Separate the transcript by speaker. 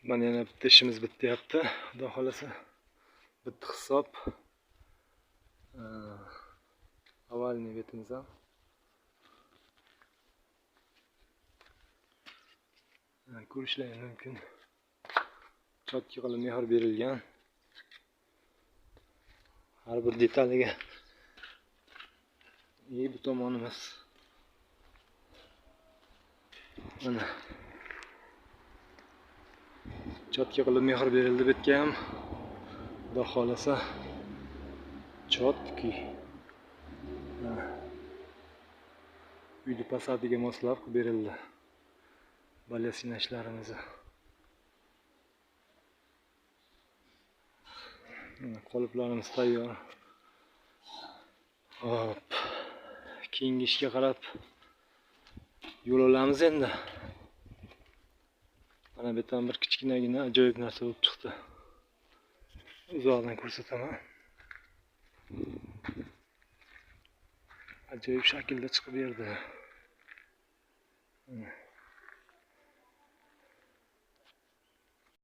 Speaker 1: Mana yana bitta ishimiz bityapti. Xudo xolasa bitta hisob. Ovalniy betimiz ham. Ko'rishlaring mumkin. Chotki qilib mehr berilgan. Har bir detaliga. Bu tomonimiz. Mana chotki qilib mehr berildi bu yerga ham. Xudo xolasa chotki. Uyni fasadiga moslab qilib berildi. Balyasina ishlarimizni. Mana qoliplarimiz tayyor. Hop. Keyingi ishga qarab yo'l olamiz endi. Mana bu yerdan bir kichkinagina ajoyib narsa bo'lib chiqdi. Uzoqdan ko'rsataman. Ajoyib shaklda chiqib berdi.